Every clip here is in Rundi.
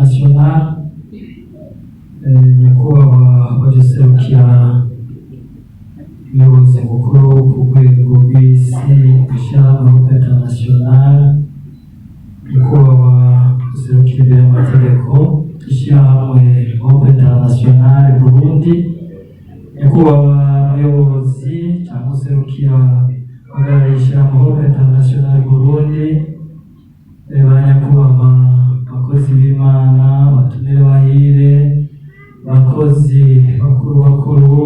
International, nyakubahwa waduserukira, umuyobozi mukuru ku rwego rw'isi w'ishyirahamwe Hope International, nyakubahwa userukira imbere y'amategeko ishyirahamwe Hope International Burundi, nyakubahwa muyobozi cyangwa userukira uhagarariye ishyirahamwe Hope International Burundi, ba nyakubahwa abakozi b'Imana, batumire bahire, abakozi bakuru bakuru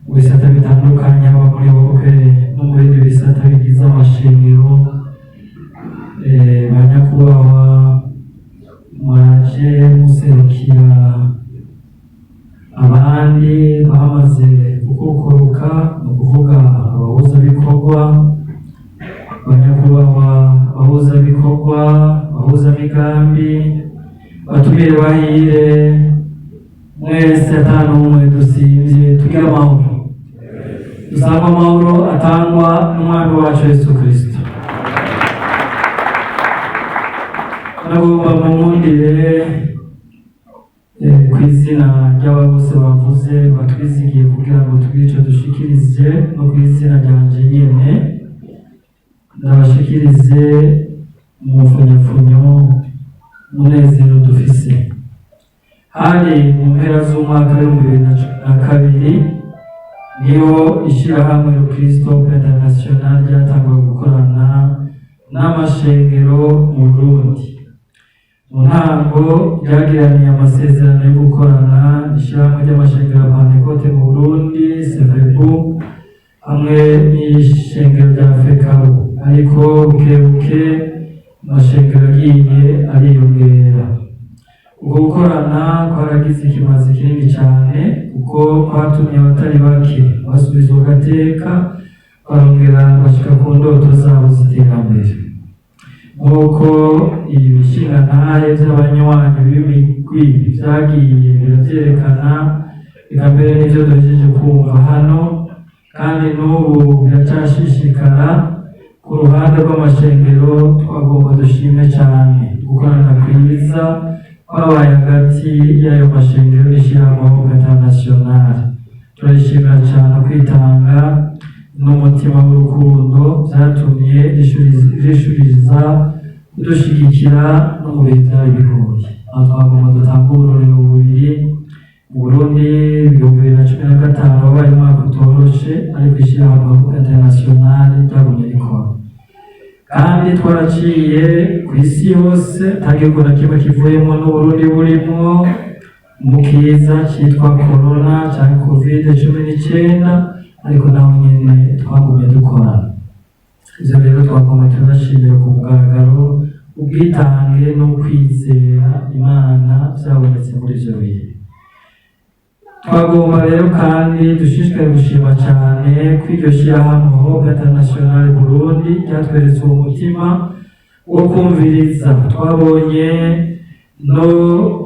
mu bisata bitandukanye, haba muri Hope no mu bindi bisata bigize amashengero, ba nyakubahwa mwaje muserukira abandi bamaze gukukuruka, ni ukuvuga abahuzabikorwa, ba nyakubahwa abahuzabikorwa, abahuzamigambi, batumire bahire mwese, ata n'umwe dusimvye, tugire amahoro, dusangwe amahoro atangwa n'Umwami wacu Yesu Kristo. Nagomba munkundire, ku izina ry'aba bose bavuze batwizigiye kugira ngo tugire ico dushikirize, no ku izina ryanje nyene, ndabashikirize mu mfunyafunyo umunezero dufise. Hari mu mpera z'umwaka w'2012 niho ishyirahamwe Rukristo International ryatangwa gukorana n'amashengero mu Burundi. Mu ntango ryagiraniye amasezerano yo gukorana ishyirahamwe ry'amashengero ya Pantekote mu Burundi, CEPEBU, hamwe n'ishengero rya FECABU, ariko buke buke amashengero agiye ariyongera. Ubwo gukorana kwaragize ikimazi kinini cyane, kuko kwatumye abatari bake basubizwa agateka, barongera bashika ku ndoto zabo z'iterambere, nk'uko ibishingantahe by'abanywanyi b'imigwi vyagiye biravyerekana, eka mbere n'ivyo duhejeje kumva hano. Kandi n'ubu biracashishikara. Ku ruhande rw'amashengero, twagomba dushime cyane gukorana kwiza kwabaye hagati y'ayo mashengero n'ishyirahamwe Hope International. Turayishimira cyane kwitanga n'umutima w'urukundo byatumye rishuriza kudushigikira no mu bihe byari bigoye. Aho twagomba dutanga uburorero bubiri. Mu Burundi, 2015 wabaye umwaka utoroshe, ariko ishyirahamwe Hope International ryagumye rikora, kandi twaraciye ku isi yose nta gihugu na kimwe kivuyemo n'Uburundi burimwo mu kiza cyitwa corona cyangwa COVID-19, ariko naho nyene twagumye dukora. Ivyo rero twagomba turashimira ku mugaragaro ubwitange no kwizera Imana vyabonetse muri ivyo bihe. Twagomba rero kandi dushishikare gushima cyane ko iryo shyirahamwe Hope International Burundi ryatweretse uwo mutima wo kumviriza. Twabonye no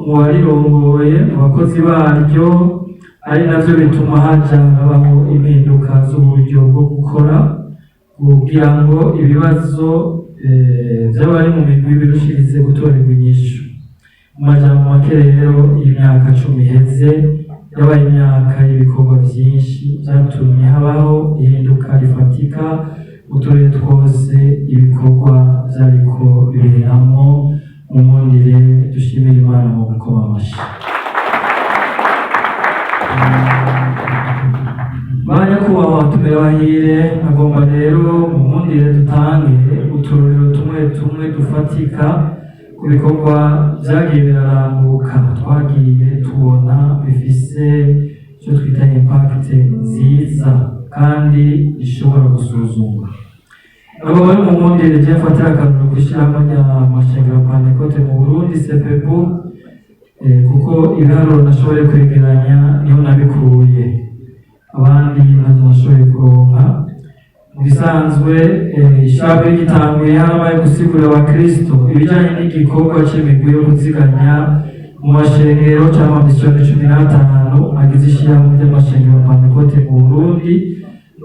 mu warirongoye, mu bakozi baryo, ari navyo bituma haja habaho impinduka z'uburyo bwo gukora kugira ngo ibibazo vy'abari mu migwi birushirize gutorerwa inyishu. Mu majambo make rero, iyi myaka 10 iheze yabaye imyaka y'ibikorwa vyinshi vyatumye habaho ihinduka rifatika mu turere twose ibikorwa vyariko biberamwo. Mu nkundire dushimire Imana mu gukoma amashi. Ba nyakubahwa batumire bahire, agomba rero mu nkundire dutange uturorero tumwe tumwe dufatika ku bikorwa vyagiye biraranguka, twagiye tubona bifise icyo twita impact nziza kandi ishobora gusuzumwa. Abo bari mu nkundire je mfatira akarorero kw'ishirahamwe rya mashengero Pantekote mu Burundi, CEPEBU, kuko ibiharuro nashoboye kwegeranya niho nabikuye, abandi ntavyo nashoboye kuronka. Mu bisanzwe, ishirahamwe rigitanguye harabaye gusigurira abakristo ibijanye n'igikorwa c'imigwi yo kuziganya mu mashengero c'ama misiyoni 15 agize ishirahamwe ry'amashengero Pantekote mu Burundi,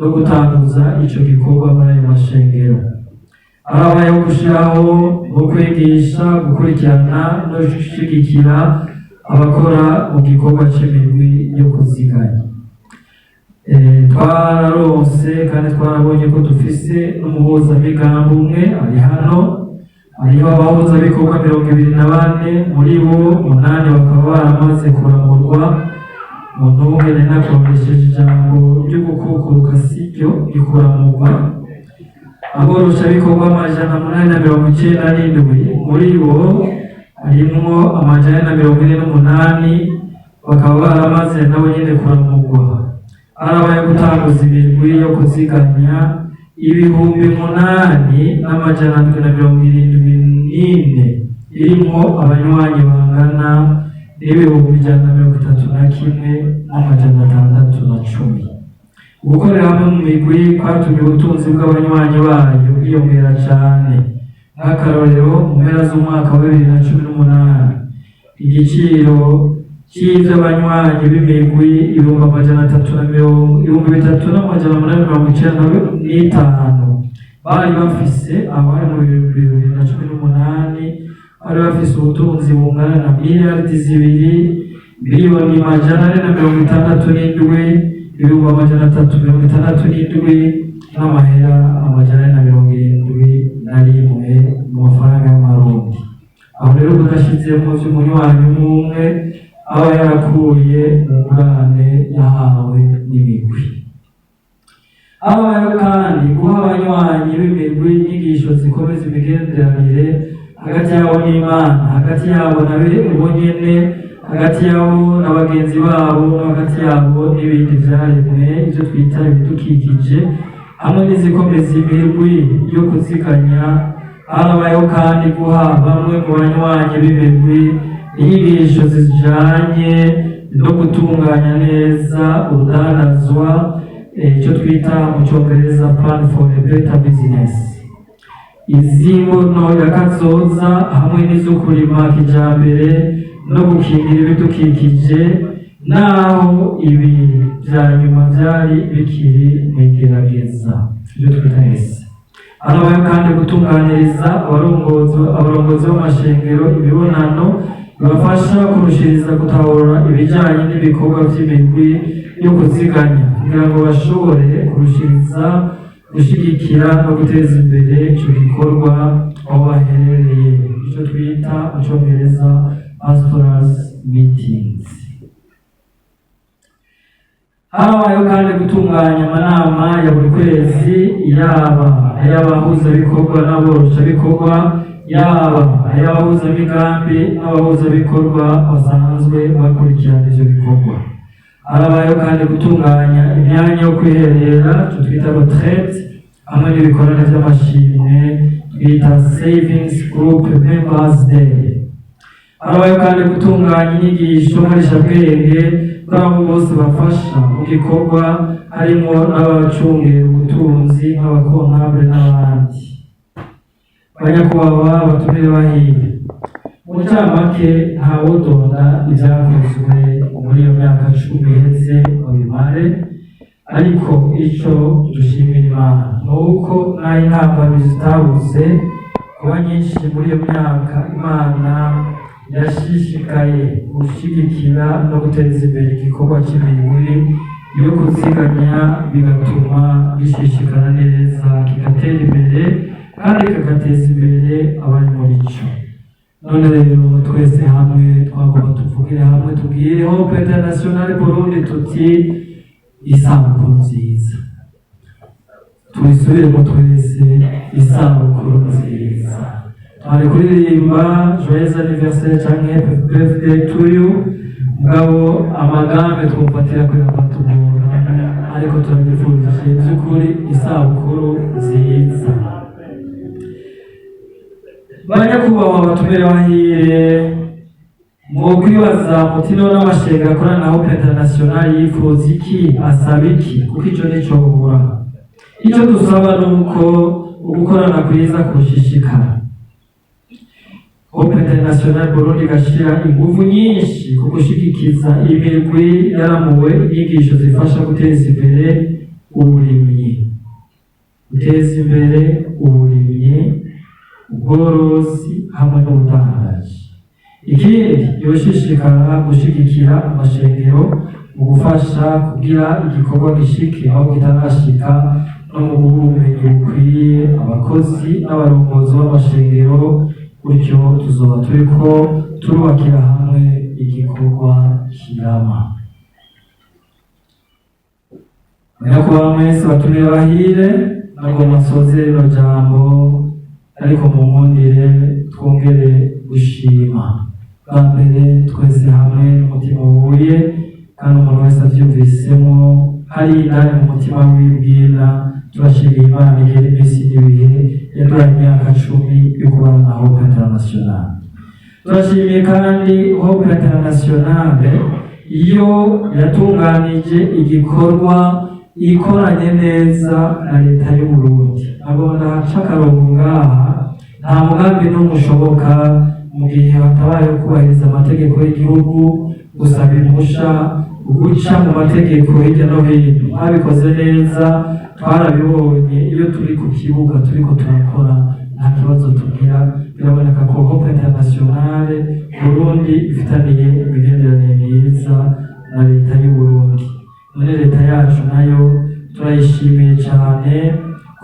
no gutanguza ico gikorwa muri ayo mashengero. Harabayeho gushyiraho no kwigisha, gukurikirana no gushyigikira abakora mu gikorwa c'imigwi yo kuziganya. Twararonse kandi twarabonye ko dufise n'umuhuzamigambi umwe ari hano. Hariho abahuzabikorwa 24, muri bo umunani bakaba baramaze kuramurwa. Mu ntungene nakoresheje ijambo ryo gukukuruka, siryo rikuramurwa. Aboroshabikorwa 897, muri bo harimwo 448 bakaba baramaze nabo nyene kuramurwa. Harabaye gutanguza imirwi yo kuziganya 8774, irimwo abanywanyi bangana n'131,610. Gukorera hamwe mu migwi kwatumye ubutunzi bw'abanywanyi bayo bwiyongera cane. Nk'akarorero, mu mpera z'umwaka wa 2018, igiciro cy'ivy'abanywanyi b'imigwi ibihumbi amajana atatu na mirongo 3895 bari bafise, abari mu 2018 bari bafise ubutunzi bungana na 2,467,367,000 n'amahera 471 mu mafaranga y'amarundi. Aho rero udashizemo vy'umunywanyi umwe umwe aba yarakuye mu ngurane yahawe n'imigwi. Habayeho kandi guha abanywanyi b'imigwi inyigisho zikomeza imigenderanire hagati yabo n'Imana, hagati yabo na bo nyene, hagati yabo na bagenzi babo, no hagati yabo n'ibindi vyaremwe, ivyo twita ibidukikije, hamwe n'izikomeza imirwi yo kuziganya. Harabayeho kandi guha bamwe mu banywanyi b'imigwi inyigisho zijanye no gutunganya neza urudandazwa, icyo twita mu cyongereza plan for a better business, iz'imbono ya kazoza, hamwe n'izo kurima kijambere no gukingira ibidukikije, naho ibi vya nyuma vyari bikiri mu igerageza, ibyo twita ese. Harabayeho kandi gutunganiriza abarongozi b'amashengero imibonano bibafasha kurushiriza gutahura ibijanye n'ibikorwa vy'imigwi yo kuziganya, kugira ngo bashobore kurushiriza gushigikira no guteza imbere ico gikorwa aho baherereye, icyo twita mu cyongereza pastoral meetings. Habayeho kandi gutunganya amanama ya buri kwezi, yaba ay'abahuzabikorwa n'aboroshabikorwa, yaba ay'abahuzamigambi n'abahuzabikorwa basanzwe bakurikirana ivyo bikorwa. Harabayeho kandi gutunganya imyanya yo kwiherera, icyo twita retraite, hamwe n'ibikorane vy'amashimwe twita Savings Group Members Day. Harabayeho kandi gutunganya inyigisho nkarishabwenge kuri abo bose bafasha mu gikorwa, harimo n'abacungera ubutunzi nk'abakontabule n'abandi. Banyakubahwa batumire bahire, mu ncamake ntawodonda ibyakozwe muri iyo myaka 10 iheze ngo bimare, ariko ico dushimira Imana ni uko n'aho intambamyi zitabuze kuba nyinshi muri iyo myaka, Imana yashishikaye gushigikira no guteza imbere igikorwa cy'imirwi yo kuziganya, bigatuma gishishikara neza, kigatera imbere kandi kagateza imbere abari muri cyo. None rero twese hamwe twagomba tuvugire hamwe, tubwire Hope International Burundi tuti: "Isabukuru nziza." Tubisubiremo twese: isabukuru nziza. Twari kuririmba joyeux anniversaire canke happy birthday to you, mugabo amagambe twumfatira kuyavatugora, ariko turabifurije by'ukuri isabukuru nziza. Banyakubahwa batumire bahire, mu kwibaza muti: none amashenga akorana na Hope International yifuza iki, asaba iki? Kuko ico nico bura. Icyo dusaba ni uko ugukorana kwiza kushishikara, Hope International Burundi igashira ingufu nyinshi ku gushigikiza imirwi yaramuwe inyigisho zifasha guteza imbere uburimyi, guteza imbere uburimyi. Ubworozi hamwe n'ubudandaji. Ikindi, yoshishikara gushigikira amashengero mu gufasha kugira igikorwa gishike aho kitarashika, no mu guha ubumenyi bukwiye abakozi n'abarongozi b'amashengero. Gutyo tuzoba turiko turubakira hamwe igikorwa kirama. Nyakubahwa mwese batumire bahire, nagomba nsoze rino jambo, ariko mu nkundire twongere gushima bwa mbere twese hamwe n'umutima wuye, kandi umuntu wese avyumvisemo hari indani mu mutima w'ibwina. Turashimiye Imana igera iminsi n'ibihe yaduhaye imyaka 10 yo kubana na Hope International. Turashimiye kandi Hope International iyo yatunganije igikorwa ikoranye neza na leta y'u Burundi. Ntabwo ndahaca akarongo ngaha. Nta mugambi n'umwe ushoboka mu gihe hatabayeho kubahiriza amategeko y'igihugu, gusaba impusha, guca mu mategeko hirya no hino. Mwabikoze neza, twarabibonye. Iyo turi ku kibuga turiko turakora, nta kibazo tugira. Biraboneka ko Hope International Burundi ifitaniye imigenderanire myiza na leta y'u Burundi. None leta yacu nayo turayishimiye cyane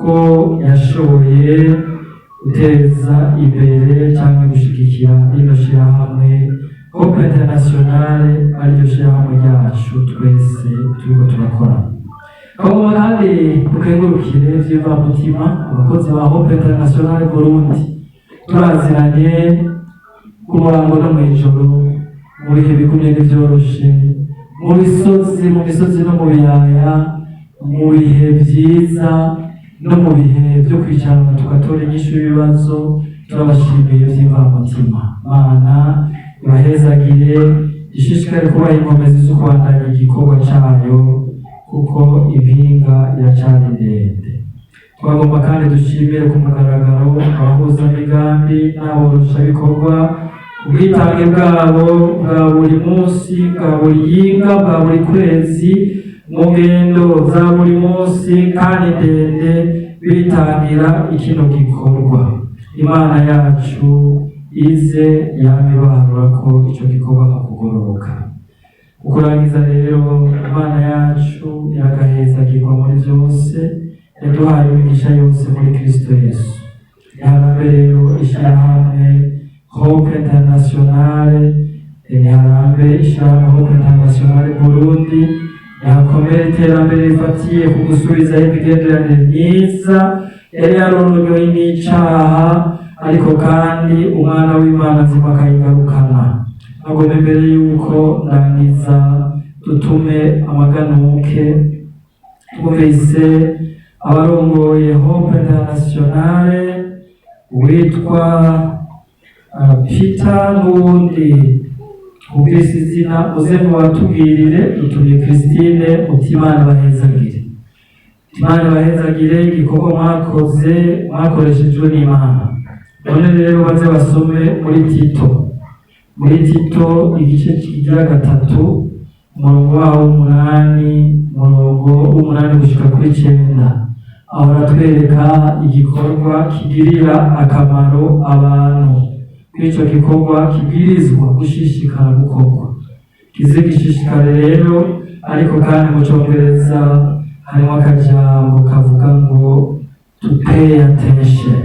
ko yashoboye guteza imbere cyangwa gushyigikira rino shyirahamwe Hope International, ariryo shyirahamwe ryacu twese turiko turakora. Twagomba kandi dukengurukire vy'ivamutima abakozi ba Hope International Burundi. Turaziranye ku murango no mw'ijoro, mu bihe bigumye n'ivyoroshe, mu misozi no mu biyaya, mu bihe vyiza no mu bihe byo kwicarana tugatora inyishu y'ibibazo. Turabashimiye vy'imvamutima. Mana ibahezagire, ishishikare kubaha inkomezi zo kubandanya igikorwa cayo, kuko impinga iracari ndende. Twagomba kandi dushimire ku mugaragaro abahuzamigambi n'aboroshabikorwa ubwitange bwabo bwa buri munsi, bwa buri yinga, bwa buri kwezi, mu ngendo za buri munsi kandi ndende, bitangira ikino gikorwa. Imana yacu ize yame ibaharura ko ico gikorwa mu kugororoka. Ukurangiza rero, Imana yacu iragahezagirwa muri byose, yaduhaye imigisha yose muri Kristo Yesu. Niharambe rero ishyirahamwe Hope International, niharambe ishyirahamwe Hope International Burundi, nihakomere iterambere rifatiye ku gusubizaho imigenderanire myiza yari yarononyoye n'icaha, ariko kandi umwana w'Imana nzima akayigarukana. Agomba imbere y'uko ndangiza dutume amaganuke. Twumvise abarongoye Hope International, witwa Peter n'uwundi twumvise izina, muze mubatubwirire. Dutumye Christine uti Imana bahezagire, Imana bahezagire igikorwa mwakoze, mwakoreshejwe n'Imana. None rero baze basome muri Tito igice kigira gatatu, umurongo wawo w'umunani, umurongo w'umunani gushika kuri 9. Aho aratwereka igikorwa kigirira akamaro abantu, kw'ico gikorwa kibwirizwa gushishikara gukorwa, kize gishishikare rero. Ariko kandi mu Congereza harimo akajambo kavuga ngo "to pay attention".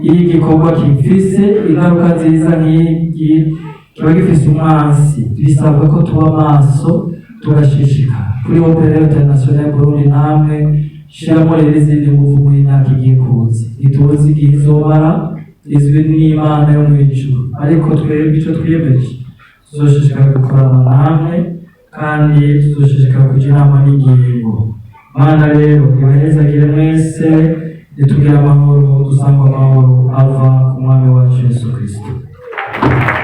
Iyo igikorwa gifise ingaruka nziza nk'igi, kiba gifise umwansi, bisabwa ko tuba maso, tugashishikara. Kuri Hope International Burundi, namwe shiramo rero izindi nguvu muri myaka igiye kuza. Ntituzi igihe izomara, izwi n'Imana yo mw'ijuru, ariko twebwe ico twiyemeje, tuzoshishikara gukorana namwe kandi tuzoshishikara kuja inama n'ingingo. Mana rero ibahezagire mwese, nitugire amahoro, dusangwe amahoro ava ku Mwami wacu Yesu Kristo.